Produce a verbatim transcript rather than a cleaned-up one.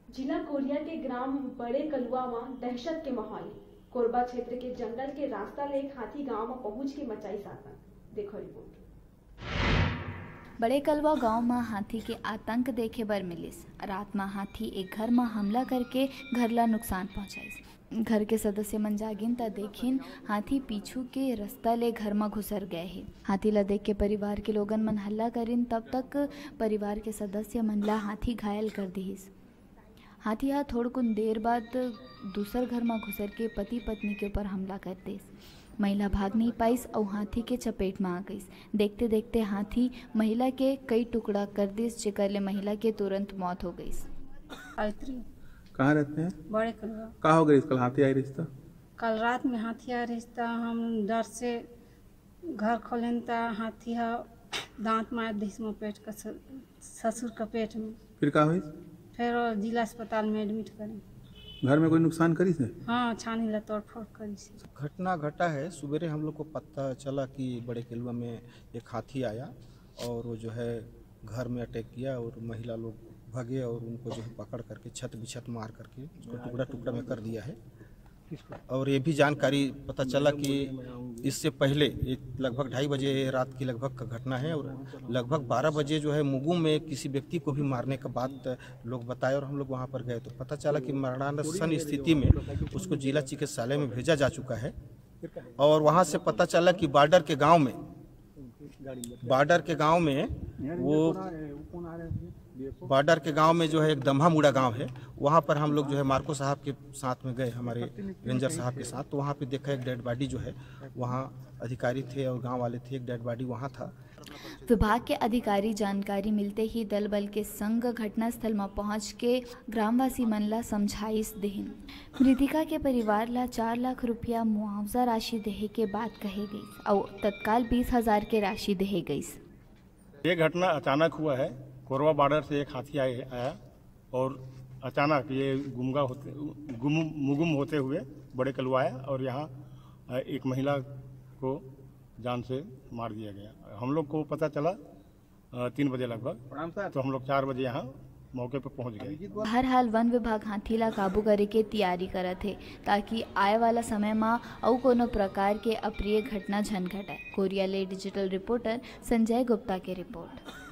जिला कोरिया के ग्राम बड़े कलुआ म दहशत के माहौल हे। कोरबा क्षेत्र के जंगल के रास्ता ले एक हाथी गांव म पहुंच के मचाइस आतंक। देखो रिपोर्ट। बड़े कलवा गांव म हाथी के आतंक देखे बर मिलिस। रात म हाथी एक घर म हमला करके घर ला नुकसान पहुंचाइस। घर के सदस्य मन जागिन त देखिन, हाथी पीछू के रस्ता ले घर म घुसर गए हे। हाथी ला देख के परिवार के लोगन मन हल्ला करिन, तब तक परिवार के सदस्य मन ला हाथी घायल कर दिहिस। हाथी ह थोड़कुन देर बाद दूसर घर म घुसर के पति पत्नी के ऊपर हमला कर देस। महिला भाग नहीं पाइस अउ हाथी के चपेट म आ गइस। देखते देखते हाथी महिला के कई टुकड़ा कर दिस, जेकर ले महिला के तुरंत मौत हो गइस। गायत्री। कहाँ रहते हैं? बड़े कलवा। कहाँ हो गई कल हाथी आई रही था? कल रात में हाथी आ रही था, हम डर से घर खोलेन त हाथी ह दांत मार दिस मोर पेट का स-, ससुर का पेट में। फिर का हुई? फिर वो जिला अस्पताल में एडमिट करें। घर में कोई नुकसान करी से? हाँ, छानी ला तोड़ फोड़ करी से। घटना घटा है। सुबेरे हम लोग को पता चला कि बड़े केलुआ में एक हाथी आया और वो जो है घर में अटैक किया और महिला लोग भागे और उनको जो है पकड़ करके छत बिछत मार करके उसको टुकड़ा टुकड़ा में कर दिया है। और ये भी जानकारी पता चला कि इससे पहले, ये लगभग ढाई बजे रात की लगभग का घटना है और लगभग बारह बजे जो है मुगु में किसी व्यक्ति को भी मारने का बात लोग बताए और हम लोग वहाँ पर गए तो पता चला कि मरणासन स्थिति में उसको जिला चिकित्सालय में भेजा जा चुका है। और वहाँ से पता चला कि बॉर्डर के गांव में, बॉर्डर के गांव में वो बॉर्डर के गांव में जो है एक दम्हा मुड़ा गांव है, वहाँ पर हम लोग जो है मार्को साहब के साथ में गए, हमारे रेंजर साहब के साथ। तो वहाँ पे देखा एक डेड बॉडी जो है, वहाँ अधिकारी थे और गांव वाले थे, एक डेड बॉडी वहाँ था। विभाग के अधिकारी जानकारी मिलते ही दल बल के संग घटनास्थल म पहुंच के ग्रामवासी मन ला समझाइश देहिन। मृतिका के परिवार ला चार लाख रुपया मुआवजा राशि देहे के बात कहे गइस अउ तत्काल बीस हजार के राशि देहे गइस। ये घटना अचानक हुआ है। कोरवा बॉर्डर से एक हाथी आए आया और अचानक ये गुमगा होते गुम मुगुम होते हुए बड़े कलवा आया और यहाँ एक महिला को जान से मार दिया गया। हम लोग को पता चला तीन बजे लगभग, तो हम लोग चार बजे यहाँ मौके पर पहुँच गए। हर हाल वन विभाग हाथी ला काबू करे के तियारी करत हे, ताकि आए वाला समय म अउ कोनो प्रकार के अप्रिय घटना झन घटय। कोरिया ले डिजिटल रिपोर्टर संजय गुप्ता के रिपोर्ट।